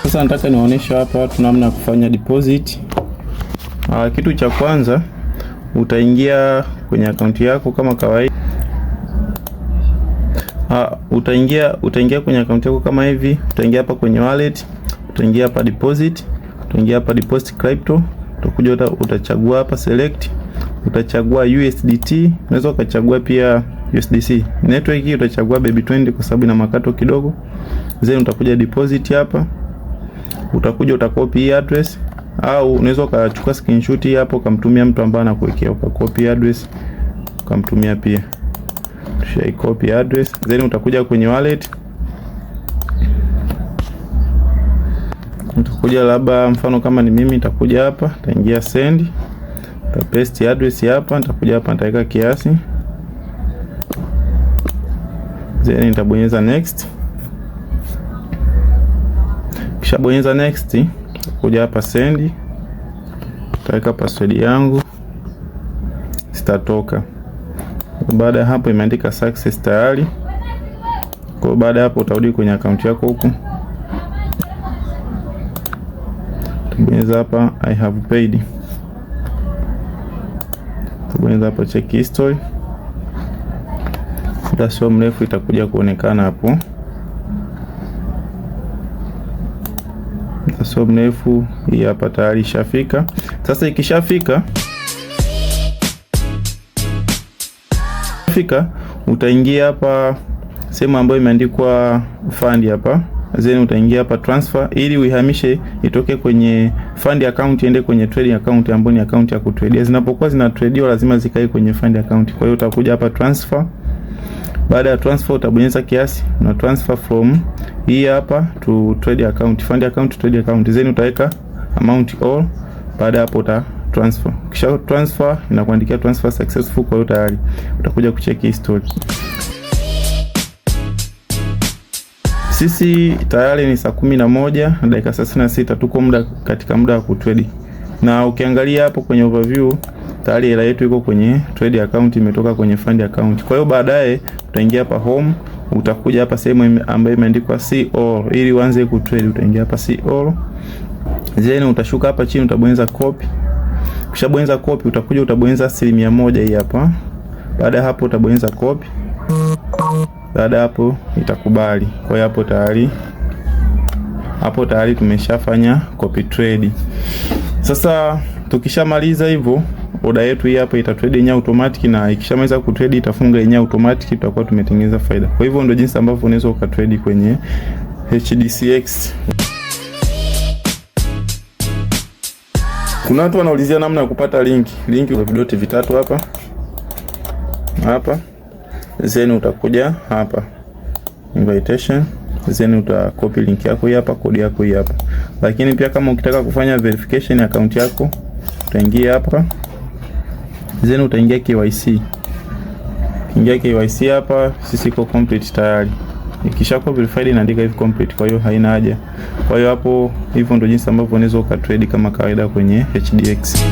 Sasa nataka niwaonyeshe hapa watu namna ya kufanya deposit. Kitu cha kwanza utaingia kwenye akaunti yako kama kawaida. Utaingia kwenye akaunti yako kama hivi, utaingia hapa kwenye wallet, utaingia hapa deposit, utaingia hapa deposit crypto, utakuja utachagua hapa select, utachagua USDT, unaweza ukachagua pia USDC. Network hii utachagua BEP20 kwa sababu ina makato kidogo. Then utakuja deposit hapa, utakuja utacopy hii address au unaweza ukachukua screenshot hii hapo ukamtumia mtu ambaye anakuwekea, ukacopy address ukamtumia pia. Tushai address, then utakuja kwenye wallet, utakuja labda mfano kama ni mimi nitakuja hapa, nitaingia send, nita paste address hapa, nitakuja hapa nitaweka kiasi, then nitabonyeza next. Kisha bonyeza next, kuja hapa send, nitaweka password yangu, zitatoka. Baada ya hapo imeandika success tayari. Kwa baada ya hapo utarudi kwenye akaunti yako huku, utabonyeza hapa I have paid, utabonyeza hapa check history. Muda sio mrefu itakuja kuonekana hapo. Muda sio mrefu, hii hapa tayari ishafika. Sasa ikishafika fika utaingia hapa sehemu ambayo imeandikwa fund hapa, then utaingia hapa transfer, ili uihamishe itoke kwenye fund account iende kwenye trading account ambayo ni account ya kutradia. Zinapokuwa zinatradiwa lazima zikae kwenye fund account. Kwa hiyo utakuja hapa transfer. Baada ya transfer utabonyeza kiasi na transfer from hii hapa to trade account, fund account to trade account, then utaweka amount all. Baada hapo uta transfer. Kisha transfer inakuandikia transfer successful. Kwa hiyo tayari utakuja kucheck history. Sisi tayari ni saa 11 na dakika 36, tuko muda katika muda wa kutrade, na ukiangalia hapo kwenye overview tayari hela yetu iko kwenye trade account, imetoka kwenye fund account. Kwa hiyo baadaye utaingia hapa home, utakuja hapa sehemu ambayo imeandikwa see all ili uanze kutrade. Utaingia hapa see all, then utashuka hapa chini utabonyeza copy. Ukishabonyeza copy utakuja utabonyeza 100% hii hapa. Baada ya hapo utabonyeza copy. Baada ya hapo itakubali. Kwa hiyo hapo tayari tumeshafanya copy trade. Sasa tukishamaliza hivyo oda yetu hii hapa itatrade yenyewe automatic, na ikishamaliza kutrade itafunga yenyewe automatic, tutakuwa tumetengeneza faida. Kwa hivyo ndio jinsi ambavyo unaweza ukatrade kwenye HDCX. Kuna watu wanaulizia namna ya kupata link. Link kwa vidoti vitatu hapa hapa, then utakuja hapa invitation, then utakopi link yako hii hapa, kodi yako hii hapa. Lakini pia kama ukitaka kufanya verification ya account yako utaingia hapa, then utaingia KYC. Ingia KYC hapa, sisi iko complete tayari. Ikishakuwa verified inaandika hivi complete, kwa hiyo haina haja. Kwa hiyo hapo, hivyo ndio jinsi ambavyo unaweza ukatrade kama kawaida kwenye HDX.